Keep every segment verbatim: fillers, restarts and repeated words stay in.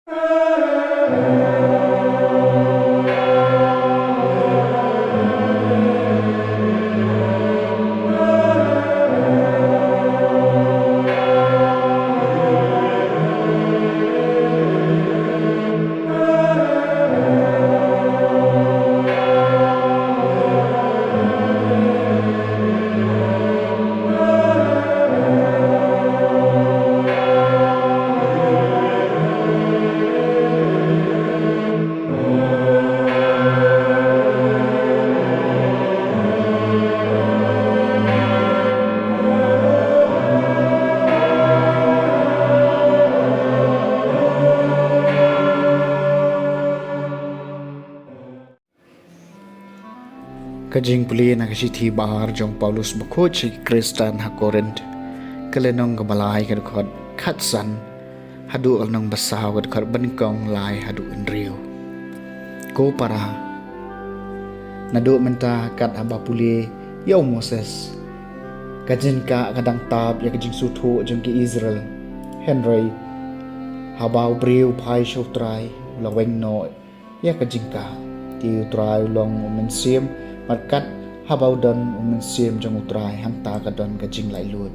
Ka jingpule na ka shithi ba ar jong u Paulus bakhuid sha ki Khristan ha Korinth. Ka lynnong kaba lai, ka dkhot khatsan haduh ka lynnong ba saw, ka dkhot ba nyngkong lai haduh hynriew. Ko para, naduh mynta kat haba pule ïa u Moses, ka jingkah ka dang tap ïa ka jingsngewthuh jong ki Israel. Hynrei haba u briew u phai sha u Trai, u la weng noh ïa ka jingkah. Te u Trai u long u Mynsiem, bad kat haba u don u Mynsiem jong u Trai, hangta ka don ka jinglaitluid.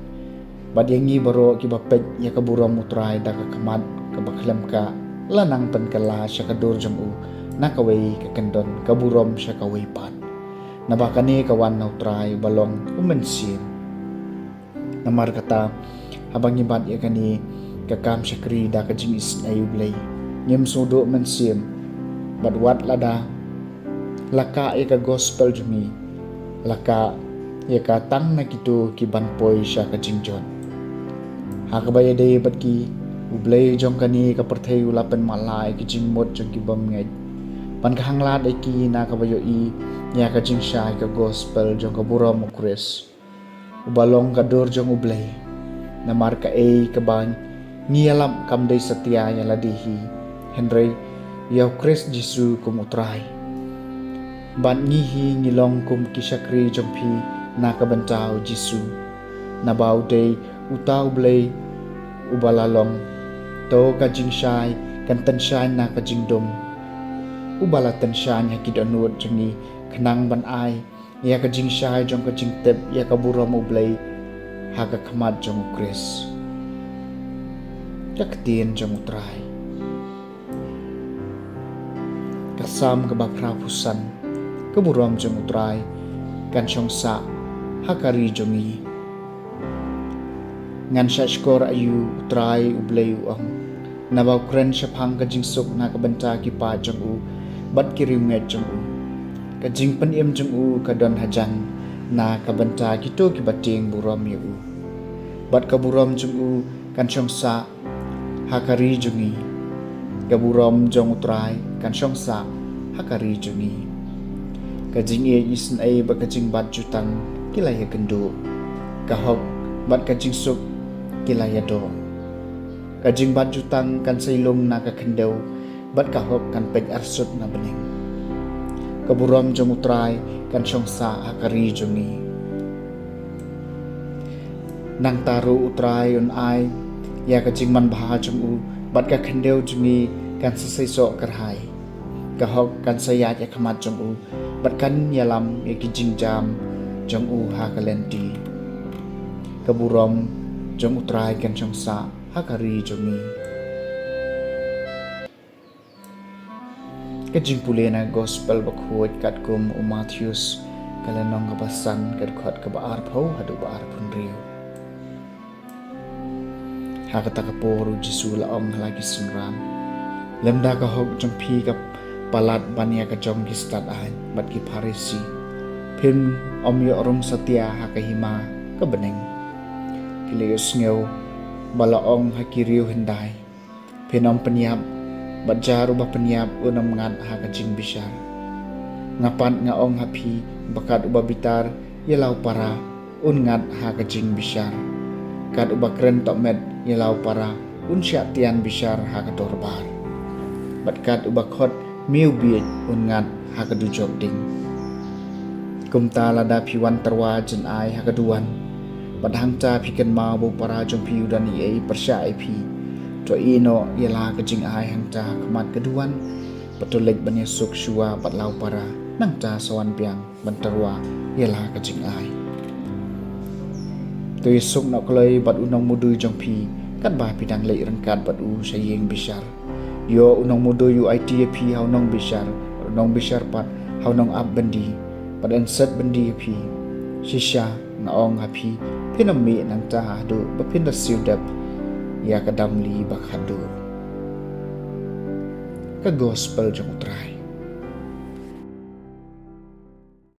Bad ïa ngi baroh kiba peit ïa ka burom u Trai da ka khmat kaba khlem kah, la nang pynkylla sha ka dur jong u na kawei ka kyndon, ka burom sha kawei pat. Naba kane ka wan na u Trai uba long u Mynsiem. Namar kata, haba ngi bat ïa kane ka kam shakri da ka jingisynei U Blei, ngim sngewdon mynsiem. Bad wat lada la kah ïa ka gospel jong ngi, la kah ïa ka tang na kito kiban poi sha ka jingjot. Ha kaba ïadei bad ki, U Blei jong kane ka pyrthei u la pynmatlah ïa ki jingmut jong ki bymngeit, ban ka hanglad ïa ki na kaba ïohi ïa ka jingshai ka gospel jong ka burom u Khrist, uba long ka dur jong U Blei. Namar kaei kaba ngi ïalap kam dei satia ïa lade hi, hynrei ïa u Khrist Jisu kum u Trai. Bad ngi hi ngi long kum ki shakri jong phi na ka bynta u Jisu. Naba u dei uta U Blei uba la long. To ka jingshai kan tyngshaiñ na ka jingdum. Uba la tyngshaiñ ha ki dohnud jong ngi, khnang ban ai ïa ka jingshai jong ka jingtip ïa ka burom U Blei ha ka khmat jong u Khrist. Ka ktien jong u Trai. Ka Salm kaba phra phew san. Ka burom jong u Trai kan shong sah ha ka ri jong ngi. Ngan shah shkor aïu, u Trai U Blei u ong, naba u kren shaphang ka jingsuk na ka bynta ki paid jong u bad ki riewngeit jong u. Ka jingpynim jong u ka don hajan na ka bynta kito kiba tieng burom ïa u. Bad ka burom jong u kan shong sah ha ka ri jong ngi. Ka burom jong u Trai kan shong sah ha ka ri jong ngi. Ka jingïeit isynei bad ka jingbat jutang ki la ïakynduh. Ka hok bad ka jingsuk ki la ïadoh. Ka jingbat jutang kan sei lung na ka khyndew, bad ka hok kan peit arsut na bneng. Ka burom jong u Trai kan shong sah ha ka ri jong ngi. Nangta ruh u Trai un ai ïa ka jingmanbha jong u, bad ka khyndew jong ngi kan sa seisoh kyrhai. Ka hok kan sa ïaid ha khmat jong u, bad kan ïalam ïa ki jingjam jong u ha ka lynti. Ka burom jong u Trai kan shong sah ha ka ri jong ngi. Ka jingpule na Gospel bakhuid katkum u Mathaios, ka lynnong kaba san, ka dkhot kaba arphew haduh ba arphew hynriew. Ha kata ka por u Jisu u la ong ha la ki synran, lymda ka hok jong phi ka palat ban ïa ka jong ki stad aiñ bad ki Pharisi, phim ym ïoh rung satia ha ka hima ka bneng. Phi la ïohsngew ba la ong ha ki riew hyndai, phin ym pynïap, bad jar uba pynïap un ym ngat ha ka jingbishar. Nga pat nga ong ha phi ba kat uba bitar ïa la u para un ngat ha ka jingbishar. Kat uba kren tohmet ïa la u para un shah tian bishar ha ka dorbar. Bad kat uba khot miewbiej un ngat ha ka dujok ding. Kumta lada phi wan tyrwa jynai ha ka duwan, bad hangta phi kynmaw ba u para jong phi u don ei ei pyrshah ïa phi, To ïehnoh ïa la ka jingai hangta ha khmat ka duwan, bad to leit ban ïasuk shuwa bad la u para, nangta sa wan biang ban tyrwa ïa la ka jingai. To ïasuk noh kloi bad u nongmudui jong phi, katba phi dang leit ryngkat bad u sha ïing bishar. Ïoh u nongmudui u aiti ïa phi ha u nongbishar, u nongbishar pat ha u nongap byndi, bad yn set byndi ïa phi. Shisha nga ong ha phi, phin ym mih nangta haduh ba phin da siew dep ïa ka damli ba khatduh. Ka Gospel jong U Trai.